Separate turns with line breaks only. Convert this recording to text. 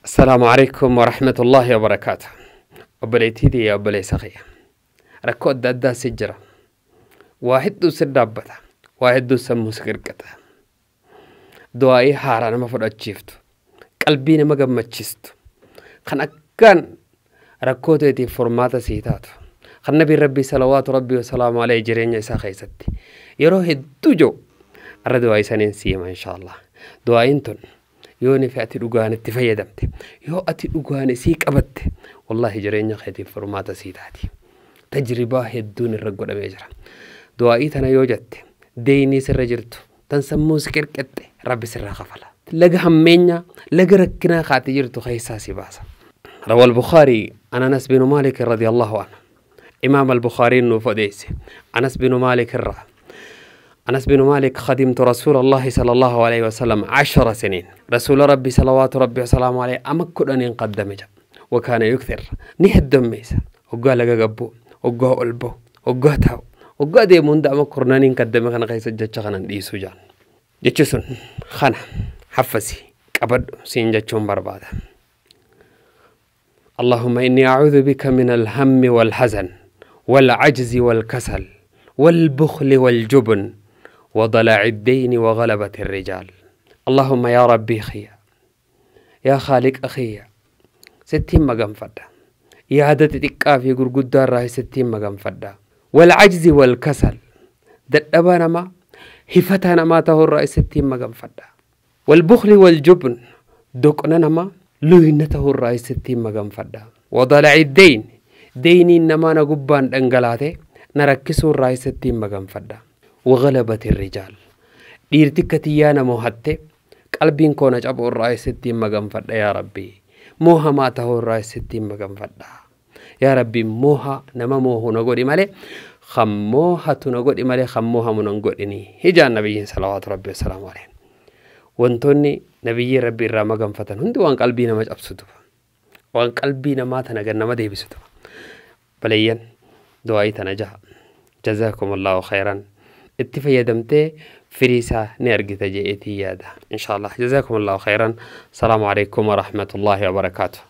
السلام عليكم ورحمة الله وبركاته. Obboleettii tiyya, obboleessa kiyya. Rakkoo adda addaa si jira. Waa hedduu si dhaabbata. Waa hedduu sammuu si qirqata. Du'aa'ii haaraa nama fudhachiiftu. Qalbii nama gammachiistu. Kan akkaan rakkoo teetiif furmaata sii taatu. Kan nabiin Rabbii salawaatu Rabbii wasalaamu alayhi jireenya isaa keessatti yeroo hedduu jiru arra du'aa'ii saniin sii hima inshaallah. Du'aa'iin tun yoo nifi ati dhugaan itti fayyadamte, yoo ati dhugaan isii qabatte, wallaahi jireenya keetiif furmaata sii taati. Tajribaa hedduun irra godhamee jira. Du'aa'ii tana yoo jette, deeynii sirra jirtu tan sammuu si qirqixxe Rabbi sirraa kafala. Laga hammeenyaa, laga rakkinaa kaati jirtu keessaa si baasa. روى البخاري عن أنس بن مالك رضي الله عنه. إمام البخاري نوف أنس بن مالك الرّ أنس بن مالك: خدمت رسول الله صلى الله عليه وسلم 10 سنين. رسول ربي صلوات ربي وسلامه عليه ama 10 قدم جا. وكان يكثر, ni heddummeessa, hoggaa laga gabbu, hoggaa ol bahu, hoggaa taa'u, hoggaa deemu hunda ama kurnaniin qaddame kana keessa jecha kanan dhiisuu jaan. Jechi sun kana haffasi qabadhu siin jechuun barbaada. اللهم إني أعوذ بك من الهم والحزن والعجز والكسل والبخل والجبن وضلع الدين وغلبة الرجال. اللهم يا ربي kiyya, yaa خالق kiyya, sittiin maganfadha. Yaada xixiqqaa fi gurguddaa irraa sittiin maganfadha. والعجز والكسل, dadhabaa namaa, hifataa namaa ta'uu irraa sittiin maganfadha. والبخل والجبن, doqna namaa, luyna ta'uu irraa sittiin maganfadha. وضلع الدين, deyniin namaa na gubbaan dhangalaate na rakkisuu irraa sittiin maganfadha. وغلبة الرجال, dhiirti akka tiyyaa na mohatte qalbiin koo na cabuu irraa sittiin maganfadha. Yaa Rabbii, moohamaa ta'uu irraa sittiin maganfadha. Yaa Rabbi, mooha nama moohu na godhi malee, kan moohatu na godhi malee, kan moohamu nan godhini hijaan nabiyyiin salawaatu Rabbi wasalaamu alayhi. Wantoonni nabiyyi Rabbi irraa maganfatan hundi waan qalbii nama cabsutu, waan qalbii namaa tana gad nama deebisutu. Baleeyyan, du'aayii tana jaha. جزاكم الله خيرا. Itti fayyadamtee firii isaa ni argita je'eetii yaada insha Allah. جزاكم الله خيرا. السلام عليكم ورحمة الله وبركاته.